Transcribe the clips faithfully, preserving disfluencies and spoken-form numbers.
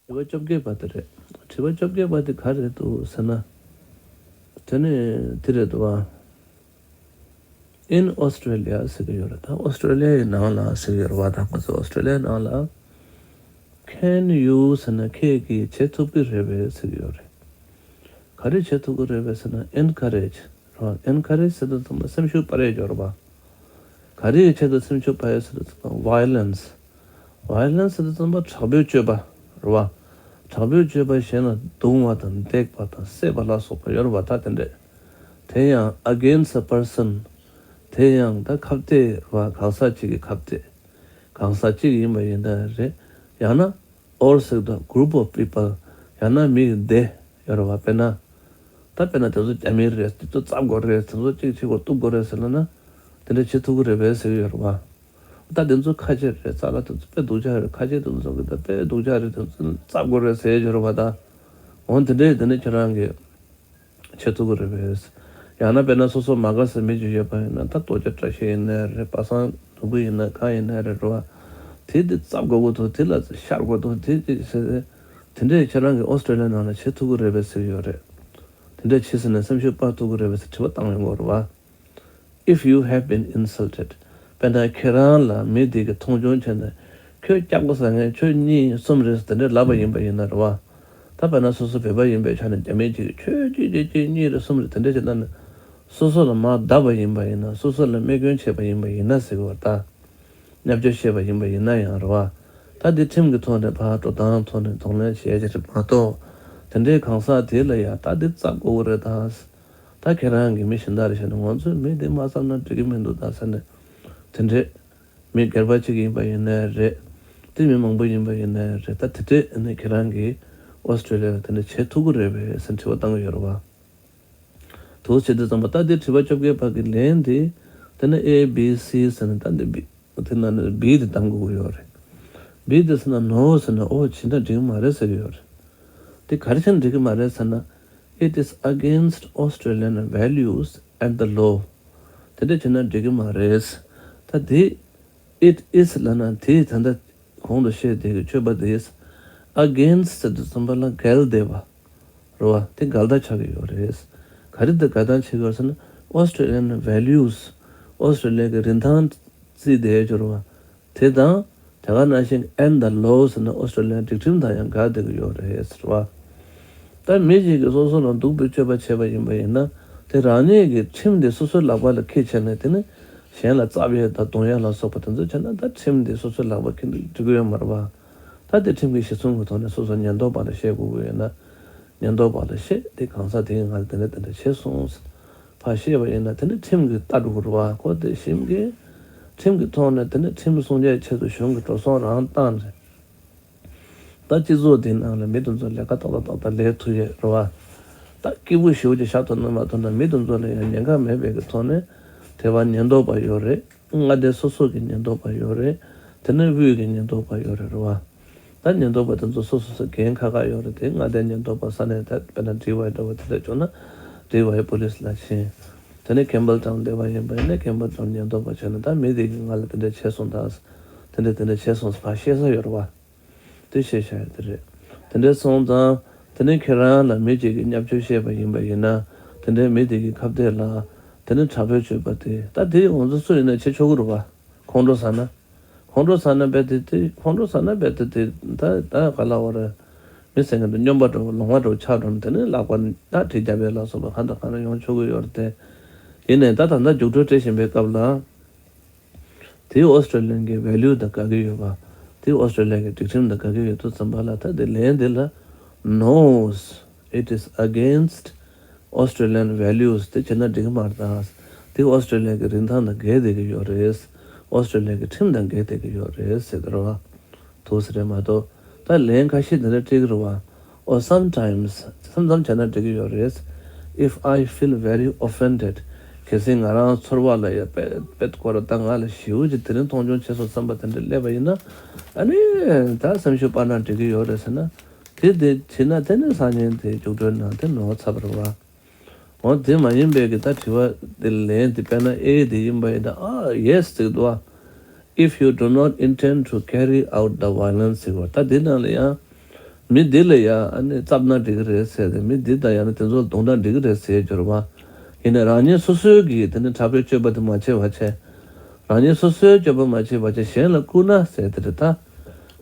དྲི་བ་བཅོ་བརྒྱད་པ་དེ་རེད། དྲི་བ་བཅོ་བརྒྱད་པ་དེ་ག་རེད་འདུག་ཟེར་ན། དེ་ནི་དེ་རེད་འདུག་བ། In Australia ཟེར་གྱི་ཡོད་རེད། ད་ཨོ་སི་ཀྲོ་ལི་ཡའི་ནང་ལ་ཟེར་གྱི་ཡོད་རེད་བ། ད་ང་ཚོ་ཨོ་སི་ཀྲོ་ལི་ཡའི་ནང་ལ། Can you ཟེར་ན་ཁྱེད་ཀྱིས་བྱེད་ཐུབ་ཀྱི་རེད་པས་ཟེར་གྱི་ཡོད་རེད། ག་རེ་བྱེད་ཐུབ་ཀྱི་རེད་པས་ཟེར་ན་encourage རེད་བ། Encourage ཟེར་དུས་ཙམ་པ་སེམས་ཤུགས་སྤར་ཡས་ཡོད་རེད་བ། ག་རེ་ཡི་ཆེད་དུ་སེམས་ཤུགས་སྤར་ཡས་ཟེར་དུས་ཙམ་པ་violence། Violence ཟེར་དུས་ཙམ་པ་དྲག་པོའི་སྤྱོད་པ་རེད་བ། དྲག་པོའི་སྤྱོད་པ་གཞན་ལ་རྡུང་བ་དང་འདེགས་པ་དང་བསད་པ་ལ་སོགས་པ་ཡོད་རེད་བ། ད་དེ་འདྲས། དེ་ཡང་against a person། དེ་ཡང་ད་ཁ་གཏད་རེད་བ། གང་ཟག་གཅིག་གི་ཁ་གཏད། གང་ཟག་གཅིག་ཡིན་པ་ཡིན་ན་རེད། ཡང་ན་or ཟེར་དུས་group of people། ཡང་ན་མི་སྡེ་ཡོད་རེད་བ། དཔེར་ན། ད་དཔེར་ན་དེ་ཚོ་རྒྱ་མི་རེད། དེ་ཚོ་བཙབ་དགོས་རེད། དེ་ཚོ་གཅིག་གཅིག་པོ་གཏུབ་དགོས་རེད་ཟེར་ལབ་ན། དེ་འདྲ་བྱེད་ཐུབ་ཀྱི་རེད་པས་ཟེར་གྱི་ཡོད་རེད་བ། ད་དེ་ཚོ་ཁ་ཆེ་རེད། ཙག་ལ་དེ་ཚོ་དཔེ་སྡུག་ཅག་རེད། ཁ་ཆེ་དེ་ཚོ་གི་ད་དཔེ་སྡུག་ཅག་རེད། དེ་ཚོ་བཙབ་དགོས་རེད་ཟེར་གྱི་ཡོད་རེད་བ། ད་འོ་དེ་འདྲས་དེ་ནི་ཁྱེད་རང་གིས་བྱེད་ཐུབ་ཀྱི་རེད་པས། ཡང་ན་དཔེར་ན་སོ་སོ་མ་དགའ་ས་མི་ཅིག་ཡོད་པ་ཡིན་ན། ད་ལྟོ་ཆས་བཀྲ་ཤིས་ཡིན་ནའི་རེད། པ་སངས་ལུ་གུ་ཡིན་ན་གང་ཡིན་ནའི་རེད་བ། དེ་དེ་བཙབ་དགོས་ཀྱི་འདུག་དེ་ལ་ཤར་དགོས་འདུག་དེ་དེ་ཟེར་ཏེ། དེ་འདྲས་ཁྱེད་རང་གིས་ཨོ་སི་ཀྲོ་ལི་ཡ་ནང་ལ་བྱེད་ཐུབ་ཀྱི་རེད་པས་ཟེར་གྱི་ཡོད་རེད། དེ་འདྲས་བྱེད་ཟེར་ན་སེམས་ཤུགས་སྤར་ཐུབ་ཀྱི་རེད་པས་ཟེར་དྲི་བ་བཏང་ཡོང་གི་ཡོད་རེད་བ། If you have been insulted། དཔེར་ན་ཁྱེད་རང་ལ་མི་དེ་གིས་མཐོང་ཆུང་བྱས་ནས། ཁྱོད་སྐྱག་པ་ཟ་མཁན་ཁྱོད་གཉིས་གསུམ་རེད་ཟེར་དེ་འདྲས་ལབ་པ་ཡིན་པ་ཡིན་ན་རེད་བ། ད་དཔེར་ན་སོ་སོ་བོད་པ་ཡིན་པའི་ཆ་ནས་རྒྱ་མི་གཅིག་གིས་ཁྱོད་གཅིག་གཅིག་གཅིག་གཉིས་རེད་གསུམ་རེད་དེ་འདྲས་བྱས་ན་ནི། སོ་སོ་ལ་མར་བརྡབས་པ་ཡིན་པ་ཡིན་ན། སོ་སོ་ལ་རྨས་སྐྱོན་བྱས་པ་ཡིན་པ་ཡིན་ན་ཟེར་གྱི་ཡོད་རེད་ད། བརྙས་བཅོས་བྱས་པ་ཡིན་པ་ཡིན་ན་ཡང་རེད་བ། ད་འདི་ཁྲིམས་ཀྱི་ཐོག་ནས་ཕར་འགྲོ་སྟངས་ཐོག་ནས་གདོང་ལེན་བྱས་ཀྱི་རེད་མ་གཏོགས། དེ་འདྲའི་གང་ཟག་དེ་ལ་ཡང་ད་འདི་བཙབ་དགོས་ཀྱི་རེད་ད། ད་ཁྱེད་རང་གིས་མི་གཞན་དག་རེད་བྱས་ན། ང་ཚོས་མི་འདི་མ་བཙབ་ན་འགྲིག་གི་མི་འདུག་ད་ཟེར་ནས། དེ་འདྲས། མི་སྒེར་པ་གཅིག་ཡིན་པ་ཡིན་ནའི་རེད། དེ་མི་མང་པོ་ཡིན་པ་ཡིན་ནའི་རེད། ད་དེ་འདྲས་ཨ་ནི་ཁྱེད་རང་གིས་ཨོ་སི་ཀྲོ་ལི་ཡ་ལ་དེ་འདྲས་བྱེད་ཐུབ་ཀྱི་རེད་པས་ཟེར་དྲི་བ་བཏང་གི་ཡོད་རེད་བ། དུ་བྱེད་དུས་ཙམ་པ་ད་འདི་དྲི་བ་བཅོ་བརྒྱད་པ་གི་ལན་འདི། དེ་ནི་A B C ཟེར་ནས་ད་འདི་B། དེ་ན་ནི་B དེ་གཏང་དགོས་ཀྱི་ཡོད་རེད། B དེ་ཟེར་ན་no ཟེར་ན། ཨོ་བྱས་ན་འགྲིག་གི་མ་རེད་ཟེར་གྱི་ཡོད་རེད། དེ་ག་རེ་བྱས་ན་འགྲིག་གི་མ་རེད་ཟེར་ན། It is against Australian values and the law. དེ་འདྲ་བྱས་ན་འགྲིག་གི་མ་རེད། ད་དེ། It is ལབ་ན་དེ་ད་ལྟ་གོང་དུ་བཤད་དེ་གི་ཆོས་པ་དེས་against ཟེར་དུས་ཙམ་པ་ལ་འགལ་བསྡད་པ་རེད་བ། དེ་འགལ་ཟླ་ཆགས་ཀྱི་ཡོད་རེད། ག་རེ་དེ་འགལ་ཟླ་ཆགས་ཀྱི་ཡོད་ཟེར་ན། Australian values། ཨོ་སི་ཀྲོ་ལི་ཡ་གི་རིན་ཐང་བརྩིས་བསྡད་ཡོད་རེད་བ། དེ་དང་དེ་ག་ནང་བཞིན་and the law ཟེར་ན་ཨོ་སི་ཀྲོ་ལི་ཡ་སྒྲིག་ཁྲིམས་དང་ཡང་འགལ་བསྡད་ཀྱི་ཡོད་རེད་ཟེར་བ། ད་མི་གཅིག་གིས་སོ་སོ་ལ་སྡུག་པའི་སྤྱོད་པ་བྱས་པ་ཡིན་པ་ཡིན་ན། དེ་རང་ཉིད་ཀྱི་ཁྲིམས་དེ་སོ་སོའི་ལག་པ་ལ་འཁྱེར་བྱས་ནས། དེ་ནི་གཞན་ལ་བཙབ་ཡས་དང་རྡུང་ཡས་ལ་སོགས་པ་དེ་ཚོ་བྱས་ན། ད་ཁྲིམས་དེ་སོ་སོའི་ལག་པ་འཁྱེར་འགྲིག་གི་ཡོད་མ་རེད་བ། ད་དེ་ཁྲིམས་ཀྱི་གཞི་བཟུང་གི་ཐོག་ནས་སོ་སོ་ཉེན་རྟོག་པ་ལ་བཤད་དགོས་ཀྱི་ཡོད་ན། ཉེན་རྟོག་པ་ལ་བཤད་དེ། གང་ཟག་དེ་ང་ལ་དེ་འདྲ་དེ་འདྲ་བྱས་སོང་ཟེར་ཕར་བཤད་པ་ཡིན་ན། དེ་ནི་ཁྲིམས་ཀྱིས་ལྟ་འགྲོ་གི་རེད་བ། ཁོ་དེ་གཞུང་གི་ཁྲིམས་ཀྱི་ཐོག་ནས། དེ་ནི་ཁྲིམས་སྲུང་བྱའི་ཆེད་དུ་གཞུང་གིས་འགྲོ་སོང་རང་བཏང་རེད། ད་སྤྱི་ཚོགས་འདིའི་ནང་ལ་མི་དེ་ཚོ་ལས་ཀ་ཏག་ཏག་ཏག་ཏག་ལས་ཐུབ་ཡས་རེད་བ། ད་སྐྱིད་པོ་ཞེ་པོ་ཅིག་ཤར་ཐུབ་ན་མ་ཐུབ་ན། མི་དེ་ཚོ་ལ་ཡང་ཉེན་ཁ་མེད་པའི་གི་ཐོག་ནས། དེ་བར་ཉེན་རྟོག་པ་ཡོད་རེད། མངའ་སྡེ་སོ་སོ་གི་ཉེན་རྟོག་པ་ཡོད་རེད། དེ་ནས་དབུས་ཀྱི་ཉེན་རྟོག་པ་ཡོད་རེད་རེད་བ། ད་ཉེན་རྟོག་པ་དེ་ཚོ་སོ་སོ་སོ་འགན་ཁག་ཁག་ཡོད་རེད། དེ་མངའ་སྡེ་ཉེན་རྟོག་པ་ས་གནས། ད་དཔེར་ན་ཌི་ཝའི་འདྲ་བོ་དེ་འདྲ་བྱུང་ན་ཌི་ཝའི་པོ་ལིས་ལ་ཕྱིན། དེ་ནས་ཁེམ་བྷལ་ཊའུན་སྡེ་བ་ཡིན་པ་ཡིན་ན་ཁེམ་བྷལ་ཊའུན་ཉེན་རྟོག་པ་བྱས་ནས། ད་མི་དེ་གིས་ང་ལ་དེ་འདྲ་བྱས་སོང་། ད་དེ་འདྲ་དེ་འདྲ་བྱས་སོང་ཟེར་ཕར་བཤད་ས་ཡོད་རེད་བ། དེ་བཤད་བཞག་ཡ་དེ་རེད། དེ་འདྲ་སོང་ཙང་། དེ་ནས་ཁྱེད་རང་ལ་མི་གཅིག་གིས་བརྙས་བཅོས་བཤད་པ་ཡིན་པ་ཡིན་ན། དེ་འདྲའི་མི་དེ་གི་ཁ་གཏད་ལ། དེ་ནས་དྲག་པོའི་སྤྱོད་པ་དེ། ད་དེ་ང་ཚོ་སུ་ཡིན་ན་བྱེད་ཆོག་གི་རེད་བ། ཁོང་ཁྲོ་ཟ་ན། ཁོང་ཁྲོ་ཟ་ན་རྦད་དེ་དེ། ཁོང་ཁྲོ་ཟ་ན་རྦད་དེ་དེ། ད་ད་ག་ལབ་དགོས་རེད། མི་ཟེར་མཁན་དེ་སྨྱོན་པ་འདྲ་བོ། ལོང་བ་འདྲ་བོ་ཆགས་འགྲོ་ན། དེ་ནས་ལག་པ་ད་གྲི་རྒྱག་པ་ལ་སོགས་པ་གང་དང་གང་ཡོང་ཆོག་གི་ཡོད་རེད་དེ། ཡིན་ནའི་ད་ད་ལྟ་རྒྱུགས་སྤྲོད་སྤྲད་བཞིན་པའི་སྐབས་ལ། དེ་ཨོ་སི་ཀྲོ་ལི་ཡན་གྱི་ཝེ་ལུ་དང་འགལ་གྱི་ཡོད་པ། དེ་ཨོ་སི་ཀྲོ་ལི་ཡན་གྱི་སྒྲིག་ཁྲིམས་དང་འགལ་གྱི་ཡོད་དུས་ཙམ་པ་ལ། ད་དེ་ལན་དེ་ལ། No, it is against Australian values. དེ་བྱས་ན་འགྲིག་གི་མ་རེད་ད། དེ་ཨོ་སི་ཀྲོ་ལི་ཡན་གྱི་རིན་ཐང་དང་འགལ་བསྡད་ཀྱི་ཡོད་རེད། ཨོ་སི་ཀྲོ་ལི་ཡན་གྱི་ཁྲིམས་དང་འགལ་བསྡད་ཀྱི་ཡོད་རེད་ཟེར་གྱི་རེད་བ། འདུག་སེ་རེད་མ་གཏོགས། ད་ལན་ཁ་ཤས་དེ་འདྲ་སྤྲད་ཀྱི་རེད་བ། Or sometimes, མཚམས་མཚམས་བྱས་ན་འགྲིག་གི་ཡོད་རེད། If I feel very offended, གལ་སྲིད་ང་རང་ཚོར་བ་ལ་ཡ་དཔེ་དཔེ་སྐོར་ད་ང་ལ་ཞེ་པོ་ཅིག་དེ་རིང་མཐོང་ཆུང་བྱས་སོང་བསམ་པ་དེ་འདྲ་སླེབས་པ་ཡིན་ན། ཨ་ནི་ད་སེམས་ཤུགས་སྤར་ན་འགྲིག་གི་ཡོད་རེད་ཟེར་ན། དེ་དེ་བྱས་ན་དེ་ནི་སང་ཉིན་དེ་རྒྱུགས་སྤྲོད་ནང་དེ་ནོར་ཚར་བ་རེད་བ། འོ་དེ་མ་ཡིན་པའི་གི་ད་དྲི་བ་དེ་ལན་དེ་དཔེར་ན་ཨེ་དེ་ཡིན་པ་ཡིན་ན། ཨ་ཡེ་སི་ཟེར་གི་འདུག་བ། If you do not intend to carry out the violence ཟེར་བ། ད་འདི་ནང་ལ་ཡང་། མི་འདི་ལ་ཡ་ཨ་ནི་བཙབ་ན་འགྲིག་གི་རེད་ཟེར་ཏེ། མི་འདི་དང་ཡང་ན་དེ་ཚོ་ལ་རྡུང་ན་འགྲིག་གི་རེད་ཟེར་གྱི་རེད་བ། ཡིན་ནའི་རང་ཉིད་སོ་སོའི་གིས་དེ་ནི་དྲག་པོའི་སྤྱོད་པ་དེ་མ་བྱས་པ་བྱས། རང་ཉིད་སོ་སོའི་སྤྱོད་པ་མ་བྱས་པ་བྱས་གཞན་ལ་བཀུར་ན་ཟེར་དེ་རེད་ད།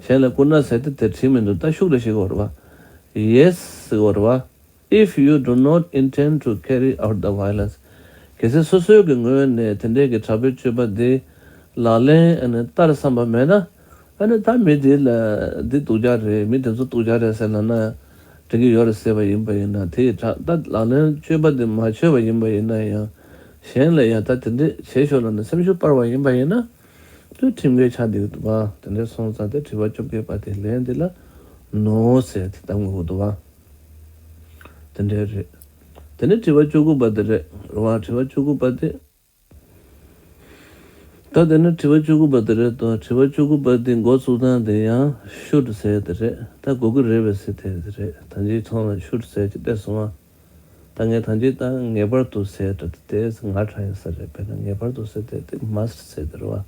གཞན་ལ་བཀུར་ན་ཟེར་དེ་དེ་བྲིས་མི་འདུག་ད་ཤུགས་ལ་བཞག་གི་ཡོད་རེད་བ། Yes ཟེར་གི་ཡོད་རེད་བ། If you do not intend to carry out the violence, གལ་སྲིད་སོ་སོའི་གི་ངོས་ནས་དེ་འདྲའི་གི་དྲག་པོའི་སྤྱོད་པ་འདི་ལག་ལེན་ཨ་ནི་བསྟར་བསམ་པ་མེད་ན། ཨ་ནི་ད་མི་འདི་ལ་འདི་སྡུག་ཅག་རེད། མི་དེ་ཚོ་སྡུག་ཅག་རེད་ཟེར་ལབ་ན་འགྲིག་གི་ཡོད་རེད་ཟེར་བ་ཡིན་པ་ཡིན་ན། དེ་ཡི་དྲག་ད་ལག་ལེན་སྤྱོད་པ་འདི་མ་བྱས་པ་ཡིན་པ་ཡིན་ན་ཡང་། གཞན་ལ་ཡང་ད་དེ་འདྲས་བྱེད་ཤོག་ལབ་ནས་སེམས་ཤུགས་སྤར་བ་ཡིན་པ་ཡིན་ན། དུས་ཁྲིམས་འགལ་ཆགས་འདུག་འདུག་བ། དེ་འདྲས་སོང་ཙང་དེ་དྲི་བ་བཅོ་བརྒྱད་པ་དེ་ལན་འདི་ལ་ནོ་ཟེར་དེ་གཏང་དགོས་འདུག་བ། དེ་འདྲས་རེད། དེ་ནས་དྲི་བ་བཅུ་དགུ་པ་དེ་རེད་རེད་བ། དྲི་བ་བཅུ་དགུ་པ་དེ། ད་དེ་ནས་དྲི་བ་བཅུ་དགུ་པ་དེ་རེད་དོ། དྲི་བ་བཅུ་དགུ་པ་དེ་འགོ་བཙུགས་སྟངས་དེ་ཡང་ཤུཌ་ཟེར་དེ་རེད། ད་དགོས་ཀྱི་རེད་པས་ཟེར་དེ་རེད། ད་ཅིའི་ཐོག་ལ་ཤུཌ་ཟེར་གྱི་བལྟས་སོང་བ། ད་ངས་ད་ཅི་ད་ངེས་པར་དུ་ཟེར་དེ་དེ་ང་དྲག་ཡིན་ས་རེད། དཔེར་ན་ངེས་པར་དུ་ཟེར་དེ་དེ་མ་སི་ཊི་ཟེར་དེ་རེད་བ།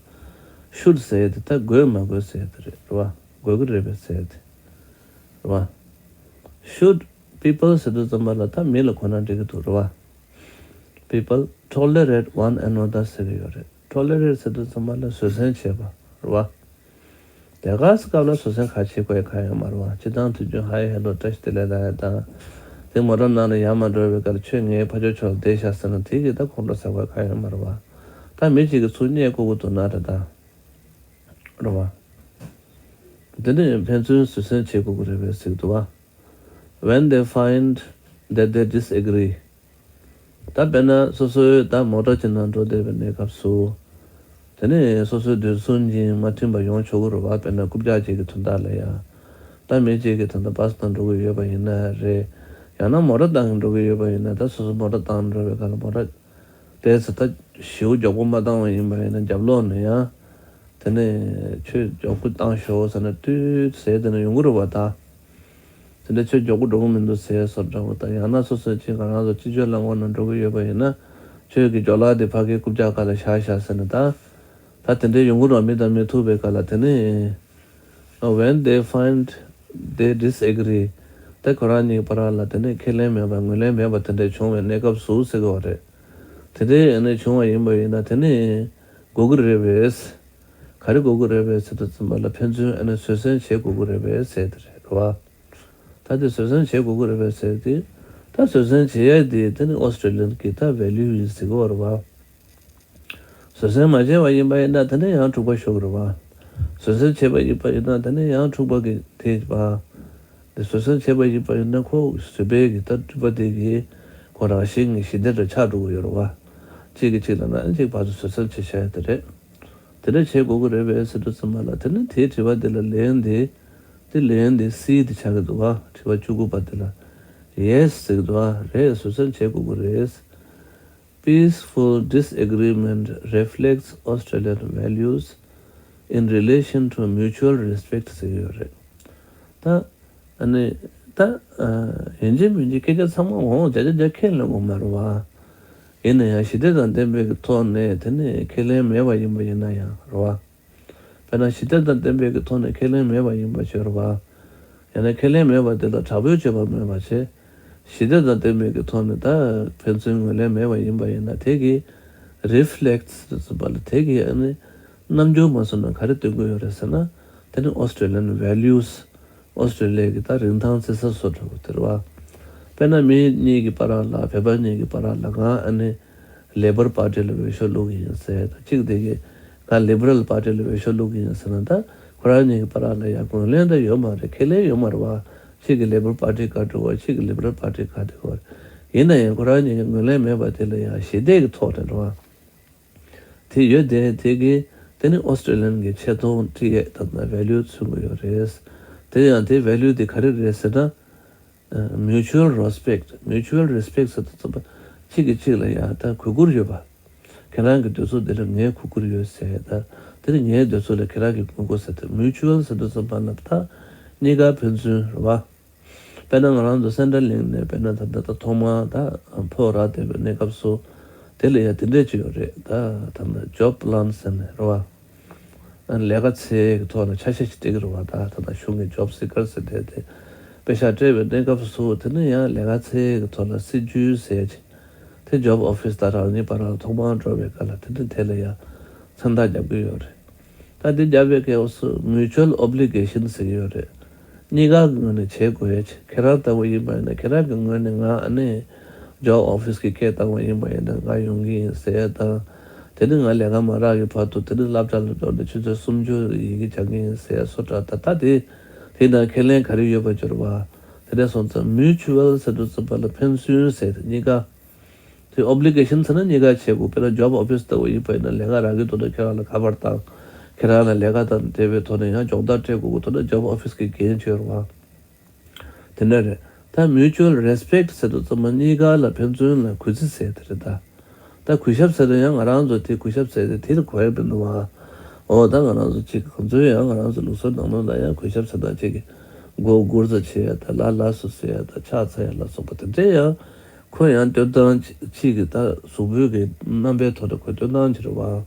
ཤུཌ་ཟེར་དེ་ད་དགོས་མ་དགོས་ཟེར་དེ་རེད་རེད་བ། དགོས་ཀྱི་རེད་པས་ཟེར་དེ་རེད་བ། ཤུཌ་པི་པལ་ཟེར་དུས་ཙམ་པ་ལ་ད་མི་ལ་གོ་ན་འགྲིག་གི་འདུག་རེད་བ། People tolerate one another ཟེར་གྱི་ཡོད་རེད། ཊོ་ལེ་རེཊ་ཟེར་དུས་ཙམ་པ་ལ་བཟོད་བསྲན་བྱེད་པ་རེད་བ། དེ་ག་སི་སྐབས་ལ་བཟོད་བསྲན་ག་བྱེད་དགོས་ག་ཡོད་མ་རེད་བ། སྤྱིར་བཏང་དུས་རྒྱུན་ཧའི་ཧེ་ལོ་བཀྲ་ཤིས་བདེ་ལེགས་ལབ་ཡ་དང་། དེ་མོ་ཊ་ནང་ལ་ཡར་མར་འགྲོ་བའི་སྐབས་ལ་ཁྱོད་ངའི་ཕ་ཕྱོགས་ཕྱོགས་ལ་བསྡད་ཤག་ཟེར་ན་དེ་གིས་ད་ཁོང་ཁྲོ་ཟ་དགོས་ག་ཡོད་མ་རེད་བ། ད་མི་གཅིག་གིས་ཚུར་བརྙས་བཀོད་ཀྱི་འདུག་ན་འདྲ་ད། རེད་བ། དེ་ནས་ཕན་ཚུན་བཟོད་བསྲན་བྱེད་དགོས་ཀྱི་རེད་པས་ཟེར་གྱི་འདུག་བ། When they find that they disagree, ད་དཔེར་ན་སོ་སོའི་ད་མོ་ཊ་གཅིག་ནང་འགྲོ་བསྡད་པའི་གནས་སྐབས་སུ། དེ་ནས་སོ་སོའི་འདོད་ཚུལ་གཉིས་མ་མཐུན་པ་ཡོང་ཆོག་གི་རེད་བ། དཔེར་ན་རྐུབ་བཀྱག་ཅིག་གི་དོན་དག་ལ་ཡ། ད་མི་གཅིག་གིས་ད་ལྟ་བྷ་སི་ནང་འགྲོ་གི་ཡོད་པ་ཡིན་ན་རེད། ཡང་ན་མོ་ཊ་བཏང་གི་འགྲོ་གི་ཡོད་པ་ཡིན་ན། ད་སོ་སོ་མོ་ཊ་བཏང་འགྲོ་བའི་སྐབས་ལ་མོ་ཊ་དེ་ཚོ་ད་ཞེ་པོ་མགྱོགས་པོ་མ་བཏང་བ་ཡིན་པ་ཡིན་ན་རྒྱབ་ལོགས་ནས་ཡང་། དེ་ནས་ཁྱོད་མགྱོགས་པོ་བཏང་ཤོག་ཟེར་ན་ཏུད་ཟེར་དེ་ནས་ཡོང་གི་རེད་བ་ད། དེ་འདྲ་ཁྱོད་མགྱོགས་པོ་འགྲོ་གི་མི་འདུག་ཟེར་བཟོ་འདྲ་བོ་དང་། ཡང་ན་སོ་སོའི་ཅིག་ང་རང་ཚོ་སྤྱི་སྤྱོད་རླངས་འཁོར་ནང་འགྲོ་གི་ཡོད་པ་ཡིན་ན། ཁྱོད་ཀྱི་ཇོ་ལགས་དེ་ཕ་གིའི་རྐུབ་བཀྱག་སྒང་ལ་བཞག་ཤག་ཟེར་ན་ད། ད་དེ་འདྲའི་ཡོང་གི་རེད་བ། མི་དང་མི་ཐུག་པའི་སྐབས་ལ། དེ་ནས། When they find they disagree, ད་ཁོ་རང་གཉིས་བར་ལ་དེ་ནས་ཁས་ལེན་མེད་པ་ངོས་ལེན་མེད་པ་དེ་འདྲ་བྱུང་བའི་གནས་སྐབས་སུ་ཟེར་གི་ཡོད་རེད། དེ་འདྲའི་ཨ་ནི་བྱུང་བ་ཡིན་པ་ཡིན་ན་དེ་ནས་དགོས་ཀྱི་རེད་པས། ག་རེ་དགོས་ཀྱི་རེད་པས་ཟེར་དུས་ཙམ་པ་ལ་ཕན་ཚུན་ཨ་ནི་བཟོད་བསྲན་བྱེད་དགོས་ཀྱི་རེད་པས་ཟེར་དེ་རེད་བ། ད་དེ་བཟོད་བསྲན་བྱེད་དགོས་ཀྱི་རེད་པས་ཟེར་དེ། ད་བཟོད་བསྲན་བྱེད་ཡ་དེ་དེ་ནི་ཨོ་སི་ཀྲི་ལི་ཡན་གྱི་ད་ཝེ་ལུ་ཡིན་ཟེར་གི་ཡོད་རེད་བ། བཟོད་བསྲན་མ་བྱས་པ་ཡིན་པ་ཡིན་ན་དེ་ནས་ཡང་འཁྲུག་པ་ཤོར་གི་རེད་བ། བཟོད་བསྲན་བྱས་པ་ཡིན་པ་ཡིན་ན་དེ་ནས་ཡང་འཁྲུག་པ་གི་དེ་བ། དེ་བཟོད་བསྲན་བྱས་པ་ཡིན་པ་ཡིན་ན་ཁོ་བཟོད་པའི་གི་ད་སྤྲུལ་པ་དེ་གི་ཁོ་རང་བཞིན་གྱི་ཞི་བདེ་འདྲ་ཆགས་འགྲོ་གི་ཡོད་རེད་བ། གཅིག་གིས་གཅིག་ལ་ན་གཅིག་བར་དུ་བཟོད་བསྲན་བྱེད་བྱ་ཡ་དེ་རེད། དེ་འདྲ་བྱེད་དགོས་ཀྱི་རེད་པས་ཟེར་དུས་ཙམ་པ་ལ་དེ་ནི་དེའི་དྲི་བ་དེ་ལ་ལན་དེ། དེ་ལན་དེ་སི་དེ་ཆགས་ཀྱི་འདུག་བ། དྲི་བ་བཅུ་དགུ་པ་དེ་ལ། ཡེ་སི་ཟེར་གྱི་འདུག་བ། རེད། བཟོད་བསྲན་བྱེད་དགོས་ཀྱི་རེད། Peaceful disagreement reflects Australian values in relation to mutual respect ཟེར་གྱི་ཡོད་རེད། ད་ཨ་ནི་ད་ཡིན་གཅིག་མིན་གཅིག་སྐད་ཆ་ཚང་མ་འོང་བྱ་བྱ་བྱ་ཁས་ལེན་དགོས་མ་རེད་བ། ཡིན་ན་ཡང་ཞི་བདེ་དང་ལྡན་པའི་གི་ཐོག་ནས་དེ་ནི་ཁས་ལེན་མེད་པ་ཡིན་པ་ཡིན་ན་ཡང་རེད་བ། དཔེར་ན་ཞི་བདེ་དང་ལྡན་པའི་གི་ཐོག་ནས་ཁས་ལེན་མེད་པ་ཡིན་པ་བྱས་རེད་བ། ཡང་ན་ཁས་ལེན་མེད་པ་དེ་ལ་དྲག་པོའི་སྤྱོད་པ་མེད་པ་བྱས། ཞི་བདེ་དང་ལྡན་པའི་གི་ཐོག་ནས་ད་ཕན་ཚུན་ངོས་ལེན་མེད་པ་ཡིན་པ་ཡིན་ན་དེ་གི་རི་ཕི་ལེག་ཊི་ཟེར་བ་ལ་དེ་གི་ཨ་ནི་རྣམ་འགྱུར་མ་སོང་ན་ག་རེ་སྟོན་གྱི་ཡོད་རེད་ཟེར་ན། དེ་ནི་ཨོ་སི་ཀྲི་ལི་ཡན་ཝེ་ལུ་ཡུ་སི། ཨོ་སི་ཀྲི་ལི་ཡ་གི་ད་རིན་ཐང་བརྩི་ས་བཟོ་འདྲ་བོ་དེ་རེད་བ། དཔེར་ན་མི་གཉིས་ཀྱི་བར་ལ་བོད་པ་གཉིས་ཀྱི་བར་ལ་ང་ཨ་ནི་ལེ་བར་པར་ཊི་ལ་འོས་ཤོག་བླུགས་ཡིན་ཟེར། ད་གཅིག་དེ་གིས་ང་ལི་བར་ལ་པར་ཊི་ལ་འོས་ཤོག་བླུགས་ཡིན་ཟེར་ན། ད་ཁོ་རང་གཉིས་ཀྱི་བར་ལ་ཡ་ངོས་ལེན་ད་ཡོད་མ་རེད། ཁས་ལེན་ཡོད་མ་རེད་བ། གཅིག་གིས་ལེ་བར་པར་ཊི་ག་འགྲོ་བ། གཅིག་གིས་ལི་བར་པར་ཊི་ག་འགྲོ་བ། ཡིན་ན་ཡང་ཁོ་རང་གཉིས་ཀྱི་ངོས་ལེན་མེད་པ་དེ་ལ་ཡང་ཞི་བདེ་གི་ཐོག་ནས་རེད་བ། དེ་ཡོད་དེ་དེ་གི་དེ་ནི་ཨོ་སི་ཀྲི་ལི་ཡན་གྱི་ཆེ་མཐོང་ཁྲི་ཡས་ད་ན་ཝེ་ལུ་ཡུ་མཚོན་གྱི་ཡོད་རེད། དེ་ཡང་དེ་ཝེ་ལུ་ཡུ་དེ་ག་རེ་རེད་ཟེར་ན། Mutual respect, mutual respect ཟེར་དུས་ཙམ་པ་གཅིག་གིས་གཅིག་ལ་ཡང་ད་གུས་བཀུར་ཡོད་པ། ཁྱེད་རང་གི་འདོད་ཚུལ་དེ་ལ་ངས་གུས་བཀུར་ཡོད་ཟེར། ད་དེ་ནི་ངའི་འདོད་ཚུལ་ལ་ཁྱེད་རང་གིས་གུས་བཀུར་ཟེར་ཏེ། མིའུ་ཅུ་ཨལ་ཟེར་དུས་ཙམ་པ་ན་ད་གཉིས་ཀ་ཕན་ཚུན་རེད་བ། དཔེར་ན་ང་རང་ཚོ་སེན་ཊར་ལིང་ནས་དཔེར་ན་ད་ལྟ་ད་ཐོག་མར་ད་ཕོ་རག་བསྡད་པའི་གནས་སྐབས་སུ་དེ་ལ་ཡང་དེ་འདྲས་ཅིག་ཡོད་རེད། ད་ད་ལྟ་ཇོབ་པི་ལན་ཟེར་ནས་རེད་བ། ལས་ཀ་ཚད་ཀྱི་ཐོག་ལ་ཆ་ཤས་ཤིག་སྤྲད་ཀྱི་རེད་བ། ད་ད་ལྟ་གཞུང་གི་ཇོབ་སི་ཀར་ཟེར་དེ་དེ་ པེ་ཤག་སྤྲད་པའི་གནས་སྐབས་སུ་དེ་ནི་ཡང་ལས་ཀ་འཚོལ་གྱི་ཐོག་ལ་སྲིད་ཇུས་ཟེར་ཅིག་དེ་ཇོབ་ཨོ་ཕི་སི་དང་རང་ཉིད་བར་ལ་ཐོག་མར་འགྲོ་བའི་སྐབས་ལ་དེ་ནི་དེ་ལ་ཡང་མཚན་རྟགས་རྒྱབ་ཀྱི་ཡོད་རེད། ད་དེ་རྒྱབ་པའི་སྐབས་སུ་mutual obligation ཟེར་གྱི་ཡོད་རེད། གཉིས་ཀ་གི་ངོས་ནས་བྱེད་དགོས་ཡ་ཆེ། ཁྱེད་རང་ལྟ་བུ་ཡིན་པ་ཡིན་ན་ཁྱེད་རང་གི་ངོས་ནས་ང་ཨ་ནི་ཇོབ་ཨོ་ཕི་སི་གི་སྐད་བཏང་བ་ཡིན་པ་ཡིན་ན་ང་ཡོང་གི་ཡིན་ཟེར་ཡ་དང་། དེ་ནི་ང་ལས་ཀ་མ་རག་གི་བར་དུ་དེ་ནི་སློབ་གྲྭ་ལ་འགྲོ་ནས་ཆུ་ཚོད་སུམ་ཅུ་ཡི་གེ་སྦྱང་གི་ཡིན་ཟེར་ཡ་སོགས་ད་ད་དེ་དེ་ན་ཁས་ལེན་ག་རེ་ཡོད་པ་འབྱོར་བ། དེ་འདྲ་སོང་ཙང་mutual ཟེར་དུས་ཙམ་པ་ལ་ཕན་ཚུན་ཟེར་དེ་གཉིས་ཀ་དེ་obligation ཟེར་ན་གཉིས་ཀ་བྱེད་དགོས། དཔེར་ན་ཇོབ་ཨོ་ཕི་སི་ལྟ་བུ་ཡིན་པ་ཡིན་ན་ལས་ཀ་རག་གི་འདུག་ན་ཁྱེད་རང་ལ་ཁ་པར་བཏང་། ཁྱེད་རང་ལ་ལས་ཀ་དང་འབྲེལ་བའི་ཐོག་ནས་ཡང་སྦྱོང་བརྡར་སྤྲད་དགོས་ཀྱི་འདུག་ན་ཇོབ་ཨོ་ཕི་སི་གི་འགན་བྱེད་རོགས། དེ་འདྲ་རེད། ད་mutual respect ཟེར་དུས་ཙམ་པ་གཉིས་ཀ་ལ་ཕན་ཚུན་ལ་གུས་བརྩི་ཟེར་དེ་རེད་ད། ད་གུས་ཞབས་ཟེར་ན་ཡང་ང་རང་ཚོ་དེ་གུས་ཞབས་ཟེར་དེ་དེ་ལ་གོ་ཡ་མི་འདུག་བ། འོ་ད་ང་རང་ཚོ་གཅིག་གང་ཚོད་ཡང་ང་རང་ཚོ་ལུགས་སྲོལ་ནང་ལོགས་ལ་ཡང་གུས་ཞབས་ཟེར་ན་གཅིག་གི་མགོ་སྒུར་ཙམ་བྱེད་ཡ་ད་ལ་ལ་སོ་ཟེར་ཡ་ད་ཕྱག་འཚལ་ཡ་ལ་སོགས་པ་དེ་འདྲས་ཡང་ཁོ་ཡང་སྟོན་སྟངས་གཅིག་གི་ད་གཟུགས་པོའི་གི་རྣམ་པའི་ཐོག་ནས་ཁོ་སྟོན་སྟངས་ཅིག་རེད་བ།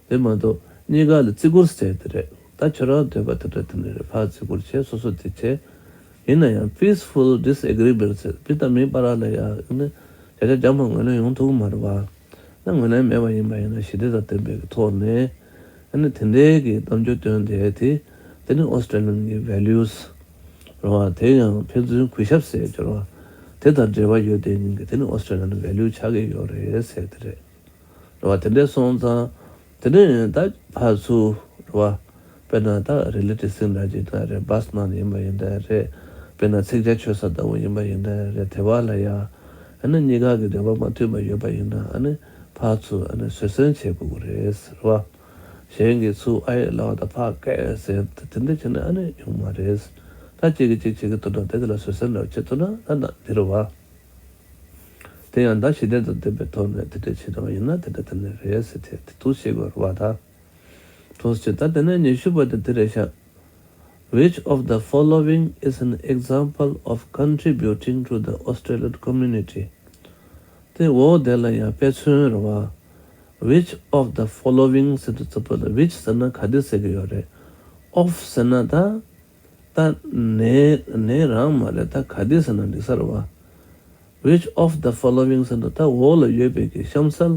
དེ་མ་གཏོགས་གཉིས་ཀ་ལ་བརྩི་བཀུར་ཟེར་དེ་རེད། ད་ཁྱོད་རང་འདོད་པ་དེ་འདྲ་དེ་འདྲ་རེད། ཕར་བརྩི་བཀུར་བྱས་སོ་སོ་དེ་བྱས། ཡིན་ན་ཡང་peaceful disagreement ཟེར་མི་དང་མི་བར་ལ་ཡང་ནི་བྱ་བྱ་འཇམ་པོ་ངོས་ལེན་ཡོང་ཐུབ་ཀྱི་མ་རེད་བ། ད་ངོས་ལེན་མེད་པ་ཡིན་པ་ཡིན་ན་ཞི་བདེ་དང་ལྡན་པའི་ཐོག་ནས་ཨ་ནི་དེ་འདྲའི་གི་གཏམ་རྒྱུད་བཏོན་བསྡད་དེ་དེ་ནི་Australian གི་values རེད་བ། དེ་ཡང་ཕན་ཚུན་གུས་ཞབས་ཟེར་གྱི་རེད་བ། དེ་དང་འབྲེལ་བ་ཡོད་དེ་ཉིད་ཀྱི་དེ་ནི་Australian value ཆགས་ཀྱི་ཡོད་རེད་ཟེར་དེ་རེད། རེད་བ། དེ་འདྲས་སོང་ཙང་དེ་ནས་ད་ཕར་ཚུར་རེད་བ། དཔེར་ན་ད་རི་ལི་ཊི་སིན་འདྲ་ཅིག་ད་རེད། བྷ་སི་ནང་ཡིན་པ་ཡིན་ད་རེད། དཔེར་ན་ཚིག་ཇ་མཆོད་ས་ལྟ་བུ་ཡིན་པ་ཡིན་ད་རེད། དེ་བ་ལ་ཡ་ཨ་ནི་གཉིས་ཀ་གི་འདོད་པ་མ་མཐུན་པ་ཡོད་པ་ཡིན་ན་ཨ་ནི་ཕར་ཚུར་ཨ་ནི་བཟོད་བསྲན་བྱེད་དགོས་ཀྱི་རེད་ཟེར་བ། གཞན་གྱིས་ཚུར་ཨ་ཡེ་ལབ་པ་དང་ཕར་སྐད་ཟེར་དེ་འདྲ་བྱས་ན་ཨ་ནི་ཡོང་མ་རེད། ད་གཅིག་གིས་གཅིག་བྱེད་ཀྱི་འདུག་ན་དེ་དེ་ལ་བཟོད་བསྲན་འདྲ་བྱེད་ཐུབ་ན་ད་ན་འདི་རེད་བ། དེ་ཡང་ད་ཞི་བདེ་དང་ལྡན་པའི་ཐོག་ནས་དེ་འདྲ་བྱེད་ཐུབ་པ་ཡིན་ན་དེ་འདྲ་དེ་འདྲ་རེད་ཟེར་ཏེ་དེ་ཐུགས་ཤེས་དགོས་རེད་བ་ད། ཐུགས་ཤེས་ད་དེ་ནས་ཉི་ཤུ་པ་དེ་དེ་རེད་ཤག Which of the following is an example of contributing to the Australian community? དེ་འོག་དེ་ལ་ཡང་དཔེ་མཚོན་རེད་བ། Which of the following ཟེར་དུས་ཙམ་པ་ལ་which ཟེར་ན་ག་དེ་ཟེར་གི་ཡོད་རེད། Of ཟེར་ན་ད། ད་ནས་ནས་རང་མ་རེད། ད་ག་དེ་ཟེར་ན་འགྲིག་ས་རེད་བ། Which of the following ཟེར་ན་ད་འོག་ལ་ཡོད་པའི་གི་གཤམ་གསལ་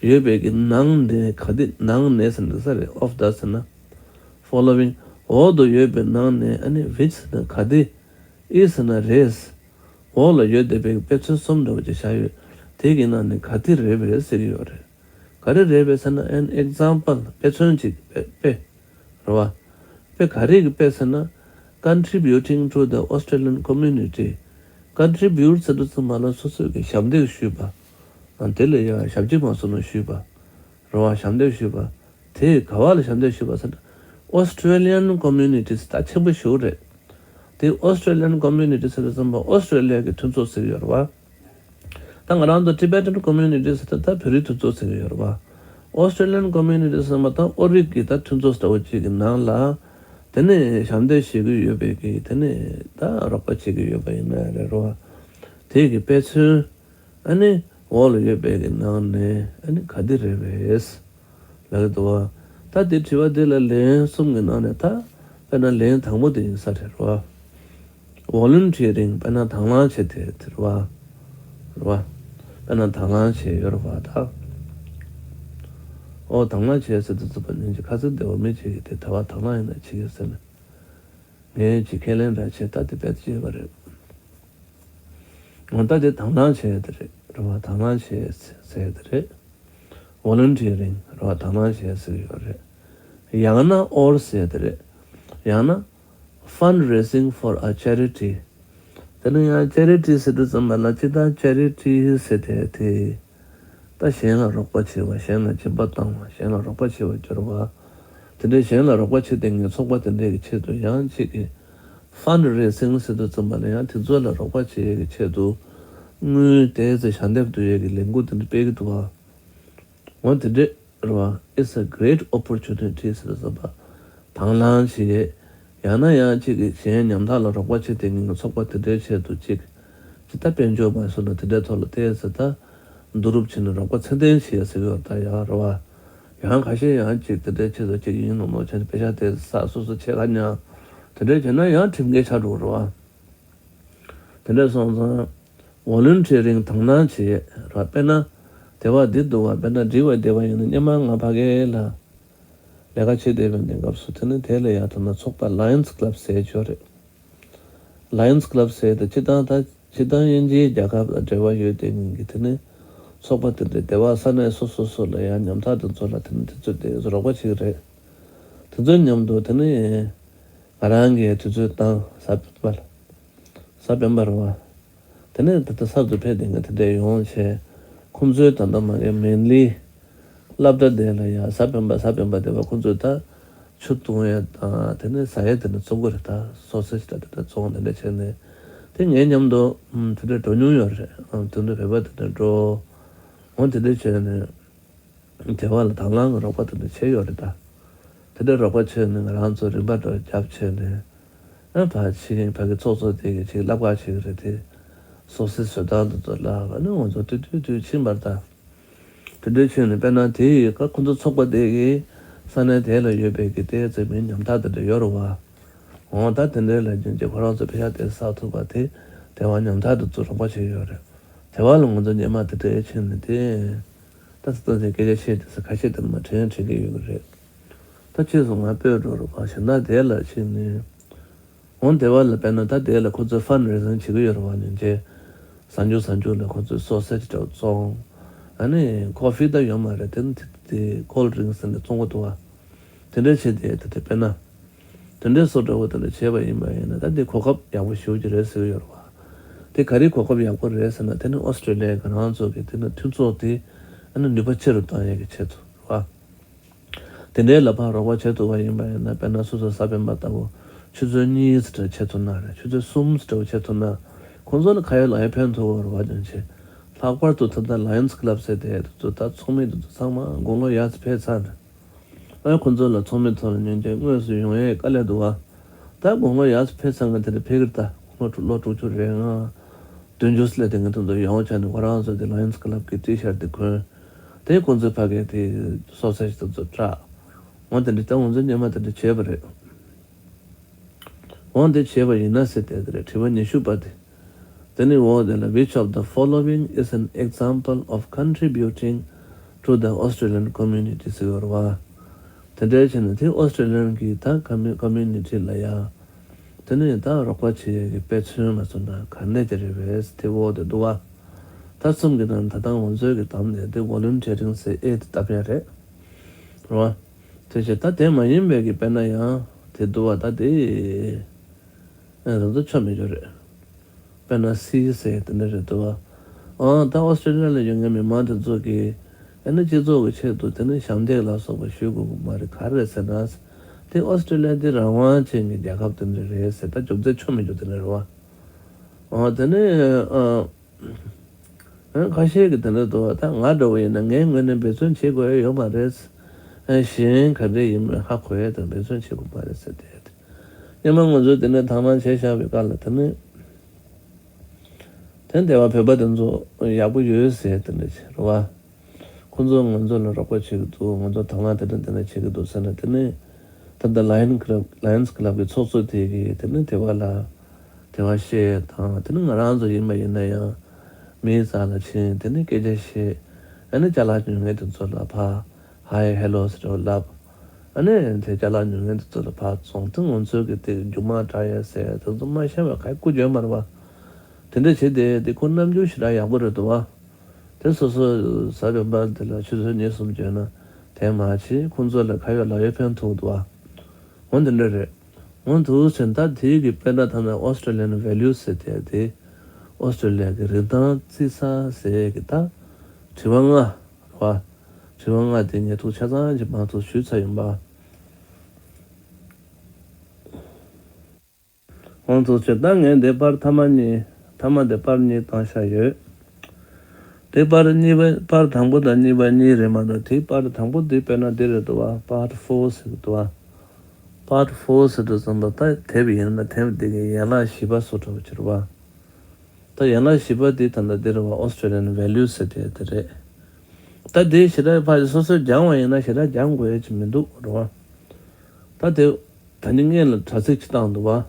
ཡོད་པའི་གི་ནང་ནས་ག་དེ་ནང་ནས་ཟེར་འགྲིག་ས་རེད། Of the ཟེར་ན་following འོག་ཏུ་ཡོད་པའི་ནང་ནས་ཨ་ནི་which ཟེར་ན་ག་དེ་is ཟེར་ན་རེད། འོག་ལ་ཡོད་བསྡད་པའི་དཔེ་མཚོན་གསུམ་འདྲ་བོ་ཅིག་བཞག་ཡོད། དེ་གི་ནང་ནས་ག་དེ་རེད་པས་ཟེར་གི་ཡོད་རེད། ག་རེ་རེད་པས་ཟེར་ན་an example དཔེ་མཚོན་ཅིག་དཔེ་དཔེ། རེད་བ། དཔེ་ག་རེ་གི་དཔེ་ཟེར་ན། Contributing to the Australian community. Contribute ཟེར་དུས་ཙམ་པ་ལ་སོ་སོས་ཀྱི་ཞབས་འདེགས་ཞུས་པ། ཨ་དེ་ལ་ཡང་ཞབས་ཕྱི་མ་སོང་ན་ཞུས་པ། རེད་བ། ཞབས་འདེགས་ཞུས་པ། དེ་ག་བ་ལ་ཞབས་འདེགས་ཞུས་པ་ཟེར་ན། Australian communities ད་ཆེན་པོ་ཞིག་རེད། དེ་Australian communities ཟེར་དུས་ཙམ་པ་ཨོ་སི་ཀྲེ་ལི་ཡ་གི་མཐུན་ཚོགས་ཟེར་གྱི་ཡོད་རེད་བ། ད་ང་རང་ཚོ་Tibetan community ཟེར་ད་ད་བོད་རིགས་མཐུན་ཚོགས་ཟེར་གྱི་ཡོད་རེད་བ། Australian community ཟེར་མ་ད་ཨོ་རིགས་ཀྱི་ད་མཐུན་ཚོགས་ལྟ་བུ་ཅིག་གི་ནང་ལ། དེ་ནས་ཞབས་འདེགས་ཞུ་གི་ཡོད་པའི་གི་དེ་ནས་ད་རོགས་པ་བྱེད་ཀྱི་ཡོད་པ་ཡིན་ན་རེད་རོ། དེ་གི་དཔེ་མཚོན། ཨ་ནི་འོག་ལ་ཡོད་པའི་གི་ནང་ནས་ཨ་ནི་ག་དེ་རེད་པས། ལབ་ཀྱི་འདུག་བ། ད་དེ་དྲི་བ་དེ་ལ་ལན་གསུམ་གྱི་ནང་ནས་ད་དཔེར་ན་ལན་དང་པོ་དེ་ཡིན་ས་རེད་རོ། Volunteering དཔེར་ན་དང་བླངས་བྱས་ཏེ་དེ་རེད་བ། རེད་བ། དཔེར་ན་དང་བླངས་བྱས་ཡོད་རེད་བ་ད། ཨོ་དང་བླངས་བྱས་ཟེར་དུས་ཙམ་པ་ནི་ཁ་ཚིག་འདི་བ་མི་གཅིག་གིས་དེ་ད་བ་དང་བླངས་ཡིན་ན་བྱེད་ཀྱི་ཟེར་ནས། ངས་ཅིག་ཁས་ལེན་འདྲ་བྱས་ད་དེ་དཔེ་བྱས་པ་རེད། འོ་ད་དེ་དང་བླངས་བྱས་དེ་རེད་རེད་བ། དང་བླངས་བྱས་ཟེར་དེ་རེད། Volunteering རེད་བ། དང་བླངས་བྱས་ཟེར་ཡོད་རེད། ཡང་ན་or ཟེར་དེ་རེད། ཡང་ན། Fundraising for a charity དེ་ནི་ཡང་ཅེ་རི་ཊི་ཟེར་དུས་ཙམ་པ་ལ་ཅི་ད་ཅེ་རི་ཊི་ཟེར་དེ་དེ། ད་གཞན་ལ་རོགས་པ་བྱེད་པ། གཞན་ལ་སྦྱིན་པ་བཏང་བ། གཞན་ལ་རོགས་པ་བྱེད་པ་སྦྱོར་བ། དེ་འདྲའི་གཞན་ལ་རོགས་པ་བྱེད་དེ་ངའི་ཚོགས་པ་དེ་འདྲའི་གི་ཆེད་དུ་ཡང་ཅིག་གི་Fundraising ཟེར་དུས་ཙམ་པ་ལ་ཡང་དེ་ཚོ་ལ་རོགས་པ་བྱེད་ཡས་ཀྱི་ཆེད་དུ་དངུལ་དེ་ཚོ་ཞལ་འདེབས་བསྡུ་ཡས་ཀྱི་ལས་འགུལ་དེ་འདྲ་སྤེལ་གྱི་འདུག་བ། འོ་དེ་འདྲས་རེད་བ། It's a great opportunity ཟེར་བསམ་པ། དང་བླངས་བྱེད། ཡང་ན་ཡང་གཅིག་གིས་གཞན་ཉམ་ཐག་ལ་རོགས་པ་བྱེད་དེ་ངའི་ཚོགས་པ་དེ་འདྲའི་ཆེད་དུ་གཅིག་ཇི་ལྟ་དཔལ་འབྱོར་མ་སོང་ན་དེ་འདྲའི་ཐོག་ལ་བལྟས་ཚེ་ད། བསྡུ་རུབ་བྱས་ནས་རོགས་པ་ཚད་ལྡན་བྱེད་ཟེར་གི་ཡོད་ད་ཡ་རེད་བ། ཡང་ཁ་ཤས་ཡང་གཅིག་དེ་འདྲའི་ཆེད་དུ་གཅིག་ཡིན་ནོ་ནོ་བྱས་ནས་པེ་ཤག་དེ་ས་སོ་སོ་ཆེ་ཁ་ཉག་དེ་འདྲའི་བྱས་ན་ཡང་ཁྲིམས་འགལ་ཆགས་འགྲོ་གི་རེད་བ། དེ་འདྲ་སོང་ཙང་ཝོ་ལུན་ཊི་ཡ་རིང་དང་བླངས་བྱེད་ར། དཔེར་ན་དེ་བ་འདི་འདུག་བ། དཔེར་ན་འགྲིག་བ་བསྡད་པ་ཡིན་ན་སྔོན་མ་ང་ཕ་གི་ལ་ལས་ཀ་བྱེད་བསྡད་པའི་གནས་སྐབས་སུ་དེ་ནི་དེ་ལ་ཡང་ཐ་ན་ཚོགས་པ་ལ་ཡོན་སི་ཀླབ་ཟེར་ཡོད་རེད། ལ་ཡོན་སི་ཀླབ་ཟེར་དེ་སྤྱིར་བཏང་ད་སྤྱིར་བཏང་དབྱིན་ཇིའི་རྒྱལ་ཁབ་ལ་འབྲེལ་བ་ཡོད་དེ་ངེད་ཀྱི་དེ་ནི་ཚོགས་པ་དེ་འདྲའི་སྡེ་བ་ས་གནས་སོ་སོ་སོ་ལ་ཡང་ཉམ་ཐག་དེ་ཚོ་ལ་དེ་ནི་དེ་ཚོས་དེ་རོགས་པ་བྱེད་ཀྱི་རེད། དེ་ཚོའི་མཉམ་དུ་དེ་ནི་ང་རང་གིས་དུས་ཚོད་བཏང་། གཟའ་སྤེན་པ་ལ། གཟའ་སྤེན་པ་རེད་བ། དེ་ནས་ད་ལྟ་གསར་དུ་ཕེབས་བསྡད་མཁན་དེ་འདྲས་ཡོང་བྱས། ཁོང་ཚོའི་ད་ལྟ་མ་གི་མེན་ལི་སློབ་གྲྭ་དེ་ལ་ཡང་གཟའ་སྤེན་པ་གཟའ་སྤེན་པ་དེ་བ་ཁོང་ཚོས་ད་ཆུ་འཐུང་ཡས་དང་དེ་ནས་ཟ་ཡས་དེ་འདྲ་བཙོང་གི་རེད། ད་སོ་སེ་ཇི་ད་དེ་འདྲ་བཙོང་དེ་འདྲ་བྱས་ནས་དེ་ངའི་མཉམ་དུ་ཨམ་དེ་འདྲ་འགྲོ་མྱོང་ཡོད་རེད། ཨམ་དེ་འདྲ་བོད་པ་དེ་འདྲ་འགྲོ་འོང་དེ་འདྲ་བྱས་ནས། དེ་བ་ལ་དང་བླངས་ཀྱི་རོགས་པ་དེ་འདྲ་བྱས་ཡོད་རེད་ད། དེ་འདྲའི་རོགས་པ་བྱས་ནས་ང་རང་ཚོ་རིམ་པ་འདྲ་བརྒྱབ་བྱས་ནས། ཨ་ཕ་ཕྱི་རྒྱལ་ཕ་གི་ཚོགས་གཙོ་དེ་གི་ཅིག་བསླབ་ག་བྱེད་ཀྱི་རེད་དེ། སོ་སོའི་བཟོ་སྟངས་དེ་ཚོ་ལ་ཨ་ནི་ང་ཚོ་ཏུ་ཏུ་ཏུ་ཕྱིན་པར་ད། དེ་འདྲའི་ཕྱིན་ནས་དཔེར་ན་དེ་ཡི་ཀ་ཁོ་ཚོ་ཚོགས་པ་དེ་གི་ས་གནས་དེ་ལ་ཡོད་པའི་གི་དེ་ཚོའི་མི་ཉམ་ཐག་དེ་འདྲ་ཡོད་རེད་བ། འོ་ད་དེ་འདྲའི་ལ་རྒྱུན་གྱི་ཁོ་རང་ཚོ་པེ་ཤག་དེ་བསགས་ཐུབ་པ་དེ་དེ་བ་ཉམ་ཐག་དེ་ཚོ་རོགས་པ་བྱས་ཡོད་རེད། དེ་བ་ལ་ང་ཚོ་སྔོན་མ་དེ་འདྲའི་ཕྱིན་ནས་དེ། ད་ཚོ་ད་ཚོ་སྐད་ཆ་བཤད་དེ་ས་ཁ་ཤས་དེ་མ་དྲན་དྲན་གི་ཡོད་གི་རེད། ད་ཕྱིས་སུ་ང་སྤོས་འགྲོ་རུ་བ་ཞེ་ན་དེ་ལ་ཕྱིན་ནས། འོང་དེ་བ་ལ་དཔེར་ན་ད་དེ་ལ་ཁོ་ཚོས་ཕན་རེ་ཟིང་བྱེད་གི་ཡོད་རུ་བ་ནས་ཇེ། གཟའ་མཇུག་གཟའ་མཇུག་ལ་ཁོ་ཚོས་སོ་སེ་ཇི་འདྲ་བཙོང་། ཨ་ནི་ཀོ་ཕི་ད་ཡོད་མ་རེད་དེ་ནི་དེ་ཀོལ་ཌི་རིང་སི་འདྲ་བཙོང་གི་འདུག་བ། དེ་འདྲ་བྱས་དེ་དེ་དེ་དཔེར་ན། དེ་འདྲའི་བཟོ་འདྲ་བོ་དེ་འདྲ་བྱས་པ་ཡིན་པ་ཡིན་ན་ད་འདི་གོ་སྐབས་ཡག་པོ་ཞེ་པོ་ཅིག་རེད་ཟེར་གི་ཡོད་རེད་བ། དེ་ག་རེ་གོ་སྐབས་ཡག་པོ་རེད་ཟེར་ན་དེ་ནི་ཨོ་སི་ཀྲི་ལི་ཡ་གི་ང་རང་ཚོ་གི་དེ་ནི་མཐུན་ཚོགས་དེ་ཨ་ནི་ནུས་པ་ཆེ་རུ་བཏང་ཡས་ཀྱི་ཆེད་དུ་རེད་བ། དེ་འདྲའི་ལ་ཕར་རོགས་པ་བྱེད་ཐུབ་པ་ཡིན་པ་ཡིན་ན་དཔེར་ན་སོ་སོ་གཟའ་སྤེན་པ་ལྟ་བུ་ཆུ་ཚོད་གཉིས་ཙམ་འདྲ་བྱེད་ཐུབ་ན་རེད། ཆུ་ཚོད་གསུམ་ཙམ་འདྲ་བོ་བྱེད་ཐུབ་ན་ཁོང་ཚོ་ལ་ཁ་ཡོད་ལག་ཡོད་ཕན་ཐོགས་ཡོད་རེད་བ། ཅང་ཆེ་ལྷག་པར་དུ་ད་ལྟ་ལ་ཡོན་སི་ཀླབ་ཟེར་དེ་དེ་ཚོ་ད་ཚོགས་མི་དེ་ཚོ་ཚང་མ་དགུང་ལོ་ཡར་ཙམ་ཕེབས་ཚར་ནས། ཨ་ཁོ་ཚོ་ལ་ཚོགས་མི་ཚོ་ལ་ཉན་རྒྱུ་དངོས་སུ་ཡོང་ཡས་དཀའ་ལས་འདུག་བ། ད་དགུང་ལོ་ཡར་ཕེབས་ཚར་མཁན་དེ་འདྲ་ཕེབས་ཀྱི་རེད་ད། ལོ་དྲུག་ལོ་དྲུག་ཅུ་རེ་ལྔ། བདུན་ཅུ་སླེབས་དེ་ངེད་ཚོ་འདིར་ཡོང་བྱས་ནས་ཁོ་རང་ཚོ་དེ་ལ་ཡོན་སི་ཀླབ་ཀྱི་ཊི་ཤར་དེ་གོན། དེ་ཁོ་ཚོའི་ཕ་གིའི་དེ་སོ་སེ་ཇི་དེ་ཚོ་སྐྲག་འོ་དེ་འདྲ་ད་ང་ཚོ་སྔོན་མ་དེ་འདྲ་བྱས་པ་རེད། འོ་འདི་བྱས་པ་ཡིན་ན་ཟེར་དེ་དེ་རེད། དྲི་བ་ཉི་ཤུ་པ་དེ། དེ་ནི་འོ་དེ་ལ་Which of the following is an example of contributing to the Australian community ཟེར་ཡོད་རེད་བ། དེ་འདྲའི་ཕྱིར་ན་དེ་ཨོ་སི་ཀྲི་ལི་ཡན་གྱི་ད་ཀོ་མི་ཀོ་མིའུ་ནི་ཊི་ལ་ཡ། དེ་ནི་ད་རོགས་པ་བྱེད་ཡས་ཀྱི་དཔེ་མཚོན་ལ་མཚོན་ན་ག་འདྲ་ཅིག་རེད་པས་དེ་འོ་དེ་འདུག་བ། ད་གསུམ་གྱི་ནང་ད་ལྟ་ང་ཚོའི་གི་དམ་ནས་དེ་ཝོ་ལུན་ཊི་ཡ་རིང་ཟེར་ཨེ་དེ་བཏབ་ཡ་རེད། རེད་བ། དེ་བྱས་ད་དེ་མ་ཡིན་པའི་གི་དཔེར་ན་ཡང་དེ་འདུག་བ། ད་དེ་ཨེ་རང་ཚོ་ཆོ་མི་འཇོག་རེད། དཔེར་ན་སི་ཟེར་དེ་འདྲ་རེད་འདུག་བ། ཨང་ད་ཨོ་སི་ཀྲི་ལི་ཡ་ལ་ཡོད་མཁན་མི་མང་དེ་ཚོ་གིས་ཨེ་ནི་སྤྱི་ཚོགས་ཀྱི་ཆེད་དུ་དེ་ནི་ཞབས་འདེགས་ལ་སོགས་པ་ཞུ་དགོས་ཀྱི་མ་རེད། ག་རེ་རེད་ཟེར་ན། དེ་ཨོ་སི་ཀྲི་ལི་ཡ་དེ་རང་དབང་ཅན་གྱི་རྒྱལ་ཁབ་དེ་འདྲ་རེད་ཟེར། ད་རྒྱུ་མཚན་ཆོ་མི་འཇོག་དེ་འདྲ་རེད་བ། ཨང་དེ་ནི་ཨ། ཁ་ཤས་ཀྱིས་དེ་འདྲ་འདུག་ད་ང་འདྲ་བོ་ཡིན་ན་ངའི་ངོས་ནས་འབད་བརྩོན་བྱེད་དགོས་ཡ་ཡོད་མ་རེད། གཞན་ག་འདྲ་ཡིན་མིན་ཧ་གོ་ཡ་དང་འབད་བརྩོན་བྱེད་དགོས་མ་རེད་ཟེར་ཏེ། སྔོན་མ་ང་ཚོས་དེ་འདྲ་དང་བླངས་བྱས་བཞག་པའི་སྐབས་ལ་དེ་ནི། དེ་འདྲ་བ་བོད་པ་དེ་ཚོ་ཡག་པོ་ཡོད་ཟེར་དེ་འདྲ་བྱེད་རེད་བ། ཁོང་ཚོས་ང་ཚོ་ལ་རོགས་པ་བྱེད་ཀྱི་འདུག་ང་ཚོ་དང་བླངས་དེ་འདྲ་དེ་འདྲ་བྱེད་ཀྱི་འདུག་ཟེར་ན་དེ་ནི། ད་ལྟ་ལ་ཡོན་ཀླབ་ལ་ཡོན་སི་ཀླབ་ཀྱི་ཚོགས་གཙོ་དེ་གིས་དེ་ནི་དེ་བ་ལ། དེ་བ་བཤད་དང་དེ་ནི་ང་རང་ཚོ་ཡིན་པ་ཡིན་ན་ཡང་། མིའི་རྩ་ལ་ཕྱིན་དེ་ནི་སྐད་ཆ་བཤད། ཨ་ནི་ཅ་ལག་ཉོ་མཁན་དེ་ཚོ་ལ་ཕར་ཧའི་ཧེ་ལོ་ཟེར་བ་ལབ། ཨ་ནི་དེ་ཅ་ལག་ཉོ་མཁན་དེ་ཚོ་ལ་ཕར་བཙོང་དེ་ང་ཚོའི་གི་དེ་རྒྱུ་མ་དྲག་ཡ་ཟེར་དེ་ཚོ་མ་ཤེས་པ་ག་རེ་ཀུ་འཇོན་མ་རེད་བ། དེ་འདྲ་བྱེད་དེ་དེ་ཁོ་རྣམ་འགྱུར་ཞེ་དྲག་ཡག་པོ་རེད་འདུག་བ། དེ་སོ་སོ་གཟའ་སྤེན་པ་དེ་ལ་ཆུ་ཚོད་གཉིས་གསུམ་འཇོན་ན་དེ་མ་བྱེད་ཁོང་ཚོ་ལ་ག་ཡོད་ལ་ཡོད་ཕན་ཐོགས་འདུག་བ། འོ་འདི་འདྲ་རེད། འོ་འདུག་ཟེར་ད་དེའི་གི་དཔེར་ན་ད་ནི་ཨོ་སི་ཀྲི་ལི་ཡན་ཝེ་ལུ་ཟེར་དེ་དེ་ཨོ་སི་ཀྲི་ལི་ཡ་གི་རིན་ཐང་བརྩི་ས་ཟེར་གི་ད་དྲི་བ་ལྔ་རེད་བ། དྲི་བ་ལྔ་དེ་ངས་ཐུགས་ཆ་ཚང་གི་མ་ཐུགས་ཞུས་ཚར་ཡིན་པ། ཁོང་ཚོ་ཆེ་ད་ངས་འདི་པར་ཐ་མ་གཉིས་ཐ་མ་འདི་པར་གཉིས་བཏང་བཞག་ཡོད། དེ་པར་གཉིས་པ་པར་དང་པོ་དང་གཉིས་པ་གཉིས་རེད་མ་གཏོགས་དེ་པར་དང་པོ་འདི་དཔེར་ན་འདི་རེད་འདུག་བ། པར་ཕོར་ཟེར་གི་འདུག་བ། པར་ཕོར་ཟེར་དུས་ཙམ་པ་ད་དེབ་ཡིན་ན་དེབ་འདི་གི་ཡན་ལག་བཞི་པ་བཟོ་འདྲ་བོ་ཅིག་རེད་བ། ད་ཡན་ལག་བཞི་པ་འདི་ད་ལྟ་འདི་རེད་བ། ཨོ་སི་ཀྲི་ལི་ཡན་ཝེ་ལུ་ཟེར་དེ་དེ་རེད། ད་འདི་ཞེ་དྲག་ཕར་སོ་སོས་སྦྱང་བ་ཡིན་ན་ཞེ་དྲག་སྦྱང་དགོས་ཡ་ཅིག་མི་འདུག་རེད་བ། ད་དེ། ད་ནི་སྔོན་ལ་དྲ་ཚིགས་ཅིག་བཏང་འདུག་བ།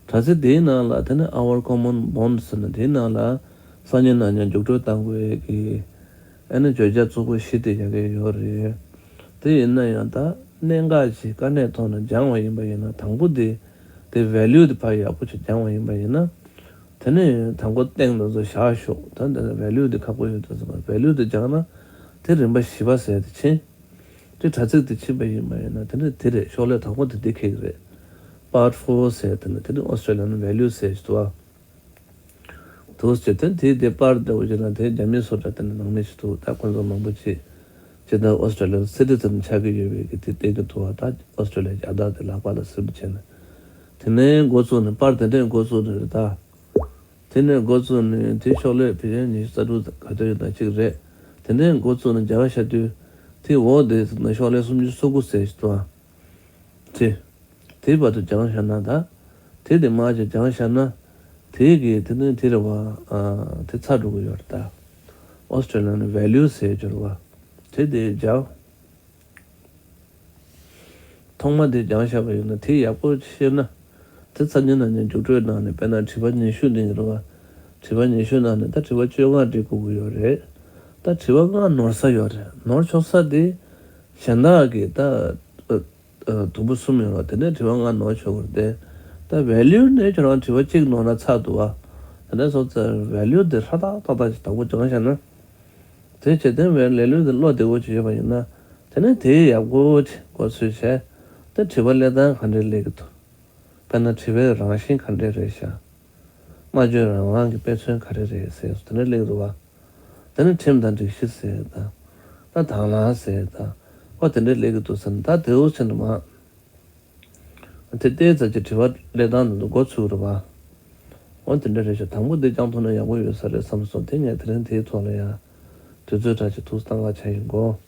དྲ་ཚིགས་དེའི་ནང་ལ་དེ་ནི་Our Common Bond ཟེར་ན་དེའི་ནང་ལ་སང་ཉིན་གནངས་ཉིན་རྒྱུགས་སྤྲོད་གཏང་དགོས་ཀྱི་ཨ་ནི་བརྗོད་བྱ་གཙོ་བོ་བཞི་དེ་ཡ་གི་ཡོད་རེད། དེ་ཡིན་ན་ཡང་ད་གནད་འགག་ཅིག་དཀའ་གནད་ཐོག་ནས་སྦྱངས་པ་ཡིན་པ་ཡིན་ན་དང་པོ་དེ་དེ་value དེ་ཕར་ཡག་པོ་ཅིག་སྦྱངས་པ་ཡིན་པ་ཡིན་ན། དེ་ནས་དང་པོ་སྟེང་དུ་ཚོ་བཞག་ཤོག་ད་འདི་ནས་value དེ་ཁག་པོ་ཡོད་དུ་ཟེར་བ་value དེ་སྦྱངས་ན་དེ་རིམ་པ་བཞི་པ་ཟེར་དེ་ཕྱིན། དེ་དྲ་ཚིགས་དེ་ཕྱིན་པ་ཡིན་པ་ཡིན་ན་དེ་ནས་དེ་རེད། ཤོག་ལྷེ་དང་པོ་དེ་འདི་འཁེལ་གི་རེད། Part four ཟེར་དེ་ནས་དེ་ནས་Australian value ཟེར་ཞིག་འདུག་ཨ། དུ་ཟེར་དེ་དེ་དེ་པར་དེ་འོ་ཅི་ན་དེ་རྒྱ་མི་སོ་ད་དེ་ནས་ནང་མི་ཞིག་འདུག་ད་ཁོ་ཚོ་མང་པོ་ཅིག་ཇི་ལྟར་Australian citizen ཆགས་ཀྱི་ཡོད་པའི་གི་དེ་བསྟན་གྱི་འདུག་བ། ད་Australia རྒྱལ་དར་དེ་ལག་པ་ལ་གཟིམ་བྱས་ནས་དེ་ནས་འགོ་བཙུགས་ནས་པར་དེ་འདྲས་འགོ་བཙུགས་ནས་རེད་ད། དེ་ནས་འགོ་བཙུགས་ནས་དེ་ཤོག་ལྷེ་བི་ཡན་ཉི་ཤུ་རྩ་དྲུག་ག་དུས་ཡོད་ན་གཅིག་རེད། དེ་ནས་འགོ་བཙུགས་ནས་རྒྱ་གར་ཤར་དུས་དེ་འོག་དེ་ན་ཤོག་ལྷེ་སུམ་ཅུ་སོ་དགུ་ཟེར་ཞིག་འདུག་ཨ། དེ་དེ་བར་དུ་སྦྱངས་བཞག་ན་ད་དེ་དེ་མ་ཅིག་སྦྱངས་བཞག་ན་དེ་གི་དེ་ནས་དེ་རེད་བ། དེ་ཚར་འགྲོ་གི་ཡོད་རེད་ད། Australian value ཟེར་གྱི་རེད་བ། དེ་དེ་སྦྱངས། ཐོག་མ་དེ་སྦྱངས་བཞག་པ་ཡིན་ན་དེ་ཡག་པོ་ཤེས་ན། དེ་ཚར་ཉིན་ནང་ཉིན་རྒྱུགས་སྤྲོད་གནང་ནས་དཔེར་ན་དྲི་བ་ཉི་ཤུ་འདི་ཡིན་རུང་བ། དྲི་བ་ཉི་ཤུ་ནང་ནས་ད་དྲི་བ་བཅོ་ལྔ་འགྲིག་དགོས་ཀྱི་ཡོད་རེད། ད་དྲི་བ་ལྔ་ནོར་ས་ཡོད་རེད། ནོར་ཆོག་ས་དེ་གཞན་དག་གི་ད་དུམ་བུ་གསུམ་ཡོད་རེད། དེ་ནས་དྲི་བ་ལྔ་ནོར་ཆོག་གི་རེད་དེ། ད་value ནས་ཁྱོད་རང་དྲི་བ་གཅིག་ནོར་ན་ཚར་འདུག་བ། དེ་ནས་སོང་ཙང་value དེ་ཧྲ་ཏག་ཏག་ཏག་ཅིག་དང་པོ་སྦྱངས་བཞག་ན། དེ་བྱས་ཏེ་ལེ་ལོས་དེ་བློ་བདེ་བོ་ཅིག་ཡོད་པ་ཡིན་ན། དེ་ནས་དེ་ཡག་པོ་ཅིག་མགོ་ཚོས་བྱས། དེ་དྲི་བ་སླེབས་སྟངས་ག་འདྲས་སླེབས་ཀྱི་འདུག་དཔེར་ན་དྲི་བའི་རང་བཞིན་ག་འདྲས་རེད་ཤག་སྨྲ་བརྗོད་རང་དབང་གི་དཔེ་མཚོན་ག་རེ་རེད་ཟེར་སོ་དེ་འདྲས་སླེབས་ཀྱི་འདུག་བ། དེ་ནས་ཁྲིམས་དང་སྒྲིག་གཞི་ཟེར་དང་། ད་དང་བླངས་ཟེར་དང་། ཨོ་དེ་འདྲས་སླེབས་ཀྱི་འདུག་ཟེར་ན་ད་དེའུ་ཚོ་ནི་མ། དེ་ལྟའི་ཚར་གྱི་དྲི་བ་སླེབས་སྟངས་འདི་ཚོ་མགོ་ཚོས་རེད་བ། འོ་དེ་འདྲ་རེད་ཤག་དང་པོ་འདི་སྦྱངས་ཐུབ་ན་ཡག་པོ་ཡོད་ས་རེད་བསམ་སོང་། དེ་ངས་དེ་རིང་དེའི་ཐོག་ལ་ཡང་དུས་ཚོད་དྲག་ཅིག་ཐུགས་བཏང་ག་ཆ་ཡིན་གོ།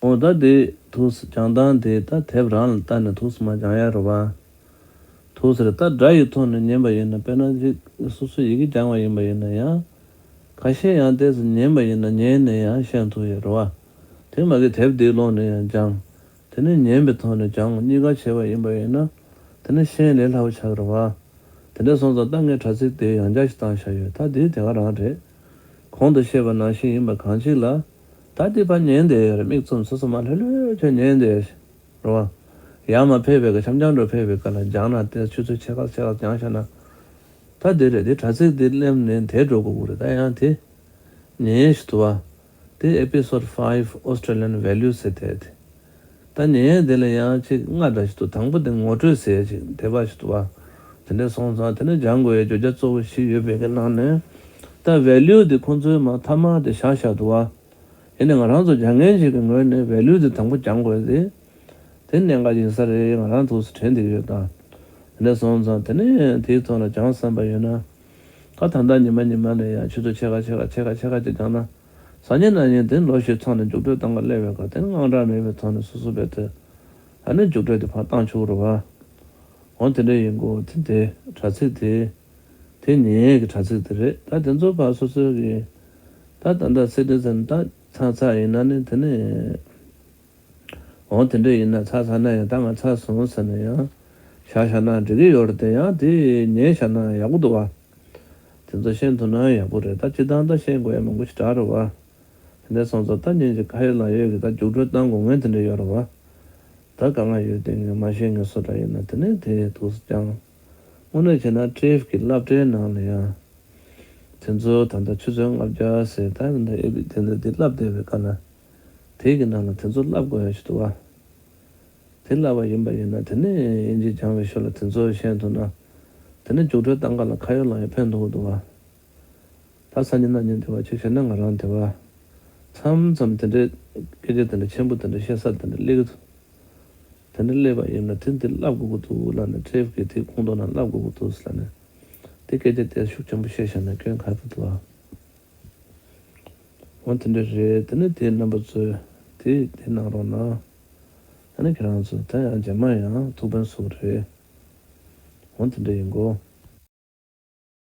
འོ་ད་དེ་ཐུགས་སྦྱང་སྟངས་དེ་ད་དེབ་རང་ལ་ལྟ་ནས་ཐུགས་སུ་མ་སྦྱང་ཡ་རེད་བ། ཐུགས་སུ་རེད་ད་སྒྲ་ཡི་ཐོག་ནས་ཉན་པ་ཡིན་ན་དཔེར་ན་ཅིག་སོ་སོ་ཡི་གེ་སྦྱང་བ་ཡིན་པ་ཡིན་ན་ཡང་། ཁ་ཤས་ཡང་ཏོག་ཙམ་ཉན་པ་ཡིན་ན་ཉན་ནས་ཡང་ཤེས་ཐུབ་ཡོད་རེད་བ། དེ་མ་གི་དེབ་འདིའི་ཀློང་ནས་ཡང་སྦྱང་། དེ་ནས་ཉན་པའི་ཐོག་ནས་སྦྱང་གཉིས་ཀ་བྱས་པ་ཡིན་པ་ཡིན་ན། དེ་ནས་ཤེས་ལས་སླ་བོ་ཆགས་རེད་བ། དེ་འདྲ་སོང་ཙང་ད་ངས་དྲ་ཚིགས་དེ་ཡང་བསྐྱར་ཞིག་བཏང་བཞག་ཡོད། ད་འདི་དེ་ག་རང་རེད། གོང་དུ་བཤད་པ་ནང་བཞིན་ཡིན་པ་གང་ཅིག་ལ། ད་འདི་ཕར་ཉན་བསྡད་ཡོད་རེད། མིག་བཙུམ་སོ་སོ་མ་ལྷོད་ལྷོད་ཁྱོད་ཉན་བསྡད་རེད་བ། ཡར་མར་ཕེབས་པའི་སྐབས་འཆམ་འཆམ་འགྲོ་ཕེབས་པའི་སྐབས་ལ་སྦྱང་ན་དེ་ཆུ་ཚོད་ཕྱེད་ཀ་ཕྱེད་ཀ་སྦྱང་བཞག་ན། ད་འདི་རེད། འདི་དྲ་ཚིགས་འདི་སླེབས་ནས་དེ་འགྲོ་དགོས་ཀྱི་རེད། ད་ཡང་དེ་ཉན་ཞིག་འདུག་བ། དེ་episode five Australian values ཟེར་དེ་དེ། ད་ཉན་ཡས་དེ་ལ་ཡང་ཅིག་ལྔ་འདྲ་ཞིག་འདུག་དང་པོ་དེ་ངོ་སྤྲོད་ཟེར་ཡས་ཅིག་དེ་བ་ཞིག་འདུག་བ། དེ་འདྲ་སོང་ཙང་དེ་ནས་སྦྱང་དགོས་ཡས་བརྗོད་བྱ་གཙོ་བོ་བཞི་ཡོད་པའི་གི་ནང་ནས། ད་value དེ་ཁོང་ཚོས་མ་མཐའ་མ་དེ་བཞག་བཞག་འདུག་བ། ཡིན་ནའི་ང་རང་ཚོ་སྦྱང་མཁན་ཞིག་གི་ངོས་ནས་value དེ་དང་པོ་སྦྱང་དགོས་ཏེ། དེ་གནད་འགག་ཡིན་ས་རེད། ང་རང་ཐུགས་སུ་དྲན་བསྡད་ཀྱི་ཡོད་ད། དེ་འདྲ་སོང་ཙང་དེ་ནས་དེའི་ཐོག་ལ་སྦྱང་བསམ་པ་ཡོད་ན། ད་ད་ལྟ་ཉི་མ་ཉི་མ་ལ་ཡང་ཆུ་ཚོད་ཕྱེད་ཀ་ཕྱེད་ཀ་ཕྱེད་ཀ་ཕྱེད་ཀ་ཅིག་སྦྱངས་ན། སང་ཉིན་གནངས་ཉིན་དེ་ལོ་ཞིག་ཚང་ནས་རྒྱུགས་སྤྲོད་གཏོང་ག་སླེབས་པའི་སྐབས་དེ་ནི་དངངས་སྐྲག་མེད་པའི་ཐོག་ནས་སོ་སོ་བས་དེ། ད་ནི་རྒྱུགས་སྤྲོད་དེ་ཕར་བཏང་ཆོག་རེད་བ། འོ་དེ་འདྲ་ཡིན་དགོས་དེ་དེ་དྲ་ཚིགས་དེ། དེ་ཉན་ཡས་ཀྱི་དྲ་ཚིགས་དེ་རེད། ད་དེ་ཚོ་ཕར་སོ་སོའི་གི། ད་ད་ལྟ་citizen ད་ཚང་ཚང་ཡིན་ན་ནི་དེ་ནི། འོ་དེ་འདྲ་ཡིན་ན་ཚར་ཚར་ན་ཡང་ད་ང་ཚར་སོང་ཟེར་ན་ཡང་། བཞག་བཞག་ན་འགྲིག་གི་ཡོད་རེད་དེ། ཡང་དེ་ཉན་བཞག་ན་ཡག་པོ་འདུག་བ། དེ་ཚོ་ཤེས་ཐུབ་ན་ཡག་པོ་རེད། ད་སྤྱིར་བཏང་ད་ཤེས་དགོས་ཡ་མང་པོ་ཞིག་རག་རེད་བ། དེ་འདྲ་སོང་ཙང་ད་ཉིན་གྱི་ཁ་ཡོད་ལག་ཡོད་ཀྱི་ད་རྒྱུགས་སྤྲོད་གཏང་དགོས་ངེས་དེ་འདྲ་ཡོད་རེད་བ། ད་དཀའ་ངལ་ཡོད་དེ་ངས་མ་ཤེས་ངེས་སོ་འདྲ་ཡིན་ན་དེ་ནས་དེ་ཐུགས་སུ་བཅངས། དངོས་གནས་བྱས་ན་ཊེབ་ཀྱི་སློབ་གྲྭའི་ནང་ལ་ཡང་། དེ་ཚོ་ད་ལྟ་ཆུ་ཚོད་ལྔ་བརྒྱ་ཟེར་ད་ད་ལྟ་ཨེ་བི་དེ་འདྲ་དེ་བསླབ་བསྡད་པའི་སྐབས་ལ། དེ་གི་ནང་ལ་དེ་ཚོ་བསླབ་དགོས་ཡ་ཞིག་འདུག་བ། དེ་བསླབ་པ་ཡིན་པ་ཡིན་ན་དེ་ནས་དབྱིན་ཇི་སྦྱང་བའི་ཤུལ་ལ་དེ་ཚོ་ཤེས་ཐུབ་ན། དེ་ནས་རྒྱུགས་སྤྲོད་གཏང་ག་ལ་ཁ་ཡོད་ལག་ཡོད་ཕན་ཐོགས་འདུག་བ། ད་སང་ཉིན་གནངས་ཉིན་དེ་བ་ཅིག་བྱས་ན་ང་རང་དེ་བ། མཚམས་མཚམས་དེ་འདྲའི་སྐད་ཆ་དེ་འདྲ་ཆེན་པོ་དེ་འདྲ་བཤད་ས་དེ་འདྲ་སླེབས་ཀྱི་འདུག་དེ་འདྲ་སླེབས་པ་ཡིན་ན་དེ་འདི་བསླབ་དགོས་ཀྱི་འདུག་ལབ་ནས་ཊེབ་ཀྱི་དེ་ཁུངས་གཏོང་ན་བསླབ་དགོས་ཀྱི་འདུག་ཟེར་ནས། དེ་སྐད་ཆ་དེ་ཤུགས་ཆེན་པོ་བཤད་བཞག་ན་སྐྱོན་ག་རེ་འདུག་ཨ། འོ་དེ་འདྲ་རེད། དེ་ནས་དེ་རྣམ་པ་ཚོས་དེ་དེ་གནང་རོགས་གནང་། ཨ་ནི་ཁྱེད་རང་ཚོ་ད་ཡང་རྗེས་མ་ཡང་ཐུགས་ཕན་གསོས་རེད། འོ་དེ་འདྲ་ཡིན་གོ།